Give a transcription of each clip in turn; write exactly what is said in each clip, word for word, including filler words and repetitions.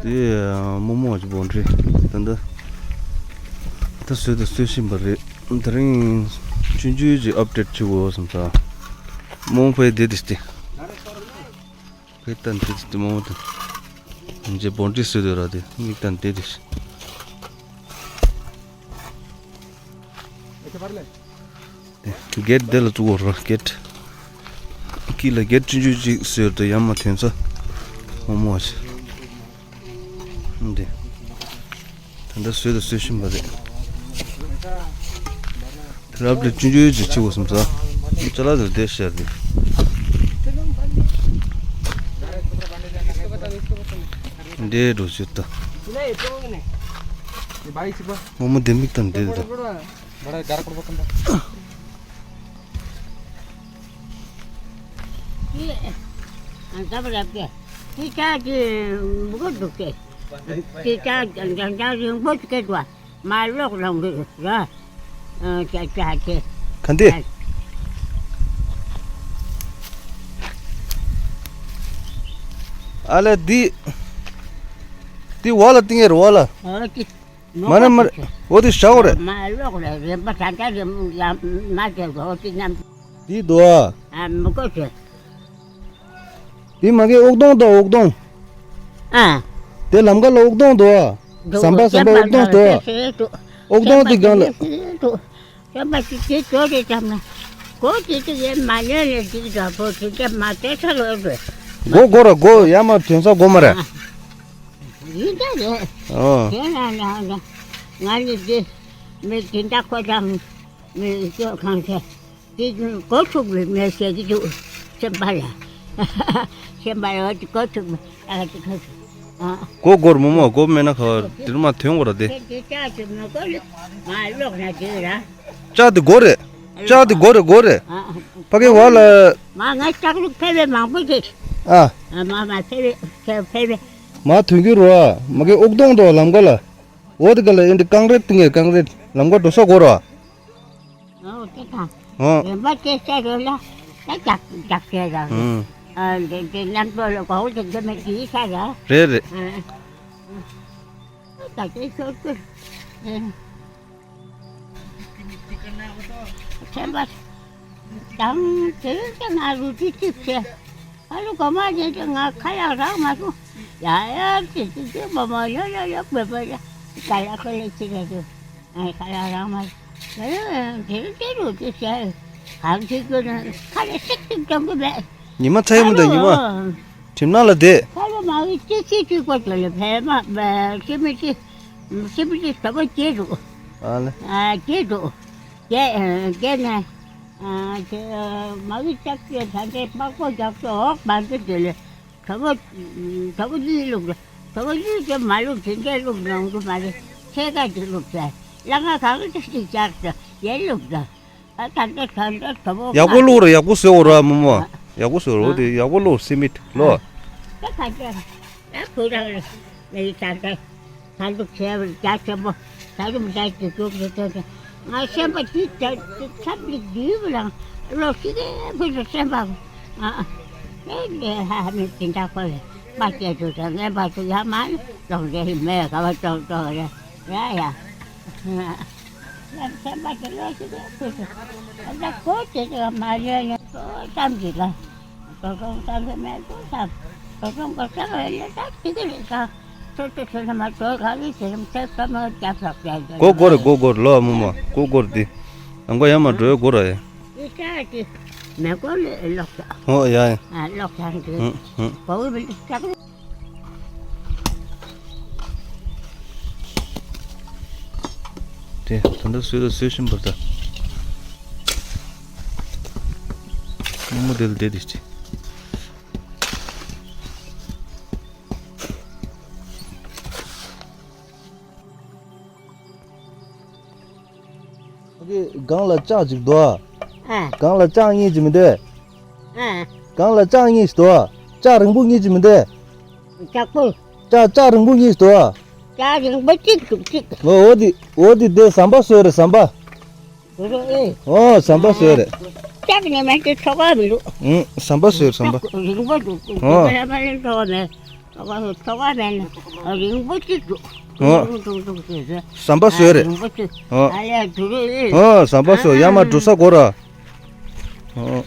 དེ་རྨོ་མོ་གི་བོན་ཌི་རི་ད་ལྟ་ད་བཟོས་དང་བཟོ་བཞིན་པ་རེད། དེ་རིང་ཆུང་ཆུང་ཅིག་ཨབ་ཌེཊ་བྱེད་དགོས་བསམ་ས། རྨོ་མོ་ཕ་གི་བསྡད་དེ་ཤི་དེ། ཕ་གི་ལྟ་འདི་དེ་རྨོ་མོ་དང་། ང་ཚོས་བོན་ཌི་རི་བཟོས་དུས་ར་དེ་མིག་ལྟ་འདི་དེ་ཤི། གེཊ་དེ་ལ་བཙུགས་པ་རེད། གེཊ་དཀྱིལ་ལ་གེཊ་ཆུང་ཆུང་ཅིག་བཟོས་ཏེ་ཡར་མར་ཐོན་ས་རྨོ་མོ་ཞིག་འདི་ད་ལྟ་བཟོས་དང་བཟོ་བཞིན་པ་རེད། དེ་རབ་ཏུ་ཆུང་ཆུང་ཅིག་བྱེད་དགོས་བསམ་ས། ཅ་ལག་དེ་བསྡད་ཤར་དེ། འདྲེ་འགྲོ་ཤོད་ད། རྨོ་མོ་དེ་མིག་ལྟ་འདི་དེ། बड़ा गारा कड़वा कंदा। ये अंता बड़ा के। ये क्या के मुगो दुखे। ये क्या गंगा रिंग बोच के द्वा। मार लोग रंग रा। क्या क्या के। खंदे। आले दी। दी वाला तिंगे वाला। और कि མ་ན་མ་རེད། འོ་དེ་ཤ་འོ་རེད། མ་ལོག་རེད། རེད་པ་ད་ལྟ་རེད། ཡ་མ་དེ་འོ་དེ་ཉམས། དེ་དོ་ཨ། ཨ་མི་གོ་ཚེ། དེ་མ་གི་ཨོག་དོང་དང་ཨོག་དོང་། ཨ། དེ་ལམ་ཁ་ལ་ཨོག་དོང་དོ་ཨ། ཟམ་པ་ཟམ་པ་ཨོག་དོང་དོ་ཨ། ཨོག་དོང་དེ་གང་ལ། ཡོད་པ་ཅིག་དེ་ཙོག་རེད་ཙམ་ན། གོ་དེ་དེ་ཡེ་མ་ལོན་ལེ་ཅིག་འདྲ་པོ་དེ་དེ་མ་དེ་ཚ་ལོ་རེད། གོ་གོ་ར་གོ་ཡ་མ་དོན་ས་གོ་མ་ར། ཨ། ཡིན་ད་རེད། ཨོ། དེ་ན་ན་ན། ང་ནི་དེ་མི་དེ་འདྲ་ཁོ་དང་མི་ཅོ་གང་ཚེ་དེ་གོ་ཐུབ་མི་མེད་ཟེར་གྱི་འདུག་སེམས་པ་ལ། སེམས་པ་ལ་དེ་གོ་ཐུབ་མི་ཨ་དེ་གོ་ཐུབ། ཨ། གོ་གོར་མོ་མོ་གོ་མེད་ན་ཁ་བ་དེར་མ་ཐོན་གོ་ར་དེ། དེ་དེ་ཅག་གི་མི་གོ་ལ་མ་ལོག་ན་དེ་ར། ལྕགས་དེ་སྒོ་རེད། ལྕགས་དེ་སྒོ་རེད་སྒོ་རེད། ཨ། ཕ་གི་བ་ལ། མ་ང་ལྕགས་ལུག་ཕལ་བའི་མང་པོ་ཞིག་ཨ། ཨ་མ་མ་ཕལ་བའི་ཕལ་ཕལ་བའི། མ་ཐོན་གྱི་རོ་ཨ། མ་གི་ཨུག་གདོང་དོ་ལམ་ཀ་ལ། འོ་དེ་ག་ལ་ཨེ་འདི་ཀང་རེད་ཏིང་ངེ་ཀང་རེད་ལམ་ཀ་འགྲོ་ས་སྒོ་རོ་ཨ། ཨོ་དེ་དང་། ཨོ། རིམ་པ་སྐྱེ་ས་རེད་ལ། ད་རྒྱག་རྒྱག་ས་ར། ཨུམ། ཨ་འདི་འདི་རྣམ་རྟོག་ལ་གོ་བོ་དེ་འདི་མི་དེའི་ས་ར། རེད་རེད། ཨ། ད་དེ་ཤོར་གི། ཨ། ཚན་པ། དང་དེ་རིང་ཀྱང་ང་རུ་ཏི་ཏི་བྱས། ཨ་ལུ་གོ་མ་དེ་དེ་ང་ཁ་ཡག་རག་མ་སོང་། ཡ་ཡ་ཏི་ཏི་ཏི་མོ་མོ་ཡོ་ཡོ་ཡོ་བེ་བེ་ཡ། ཀ་ཡ་ཁོ་ལེ་ཅི་རེད་དུ། ཨ་ཁ་ཡག་རག་མ་སོང་། ཡ་ཡ་དེ་རིང་དེ་རུ་ཏི་བྱས། གང་ཅི་དགོས་ན་ཁ་ལེ་སིག་སིག་གཏོང་གི་མེད། ཉི་མ་ཚ་ཡི་མི་འདུག་ཉི་མ། ཨ་ལོ། ཁྲིམས་ནང་ལ་བསྡད། ཁ་ལོ་མ་བི་ཅི་ཅི་ཅི་ཀོ་ཅོ་ལེ་ཕེ་མ་བེ་ཤི་མི་ཅི། ཤི་མི་ཅི་ས་བ་ཅི་རུ། ཨ་ལེ། ཨ་ཅི་རུ། རྒྱ་རྒྱ་ནས་ཨ་དེ་མ་བི་ཅག་ཅེ་ད་འདྲེ་པགས་པོ་རྒྱག་ཅོ་འོག་མ་འདི་དེ་ལེ། ད་བ་ད་བ་ལི་ལུག་ད་བ་ལི་དེ་མ་ལུག་དེ་འདྲེ་ལུག་ནང་དུ་མ་རེད། ཚེ་ག་དེ་ལུག་ཚེ་ལ་ང་གང་དེ་ཞིག་རྒྱག་ད་ཡེ་ལུག་ད། ཨ་ད་ད་ད་ད་ད་བོ་ཡག་པོ་བླུགས་ར་ཡག་པོ་བཟོས་འོ་ར་མོ་མོ། ཡག་པོ་བཟོས་ར་འོ་དེ་ཡག་པོ་བླུགས་སི་མིད་ལོ། ད་ད་ད་ད་བུ་ར་མེ་ད་ད་ད་ལུག་ཆེ་བ་རྒྱ་ཆེན་པོ་ད་རུམ་ད་ཅི་ཅུག་ཅི་ད་ད་ང་སེམས་པ་ཅི་ད་ད་ཚབ་ལི་དུས་བུ་རང་ལོ་ཤི་གེ་བུ་ར་སེམས་པ་ཨ་ཨ་ཨེ་ལེ་ཧ་ཧ་མི་ཅི་འདྲ་ཁོ་ལེ་མ་སྐྱེ་དུ་ད་ངན་པ་དུ་ཡ་མ་ལོག་རེ་མེ་ག་བ་ཅོག་ཅོག་རེ་ཡ་ཡ། གོ་གོ་རེ་གོ་གོ་རེ་ལོ་མོ་མོ་གོ་གོ་རེ་དེ། ཨང་གོ་ཡ་མ་འགྲོ་གོ་རེ། ཨོ་ཡ་ཡ། དེ་ད་ལྟ་བཟོས་ད་བཟོས་བཞིན་པ་ད། རྨོ་མོ་དེ་ལ་བསྡད་དེ་ཅི། སྒང་ལ་ལྕགས་ཅིག་འདུག་ཨ། ཨ། སྒང་ལ་ལྕགས་གཉིས་ཅིག་མི་འདུག་ཨ། སྒང་ལ་ལྕགས་གཉིས་ཤིག་འདུག་ཨ། ལྕགས་རིང་པོ་གཉིས་ཅིག་མི་འདུག་ལྕགས་པོ། ལྕགས་ལྕགས་རིང་པོ་གཉིས་ཤིག་འདུག་ཨ། ལྕགས་རིང་པོ་གཅིག་འདུག་གཅིག་འོ་འོ་དེ་འོ་དེ་དེ་ཟམ་པ་བཟོས་རེད་ཟམ་པ། འོ་ཟམ་པ་བཟོས་རེད། ལྕགས་ནས་མ་དེ་ཐོག་ག་མི་འདུག་ཨུང་ཟམ་པ་བཟོས་རེད་ཟམ་པ། རིང་པོ་འདུག་ཨོ། ལྕགས་ལ་མ་ལེན་ཐོག་ག་མེད། ཐོག་ཁ་ཐོག་ཁ་མེད་ན་རིང་པོ་ཅིག་འདུག་ཨོ། ཐུང་ཐུང་ཐུང་ཞེས་ཟེར། ཟམ་པ་བཟོས་རེད། རིང་པོ་ཅིག་ཨོ། ཨ་ལས་དུ་རེད། ཨོ། ཟམ་པ་བཟོས། ཡར་མར་འགྲོ་ས་དགོས་ར། ཨོ།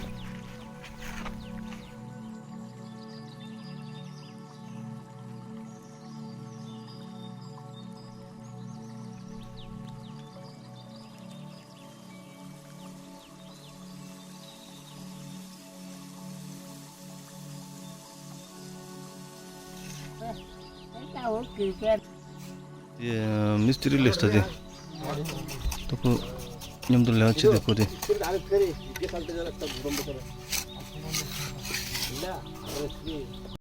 དེ་མིས་ཏྲི་ལས་ད་དེ། ད་ཁོ་མཉམ་དུ་ལས་བྱེད་དེ་ཁོ་དེ།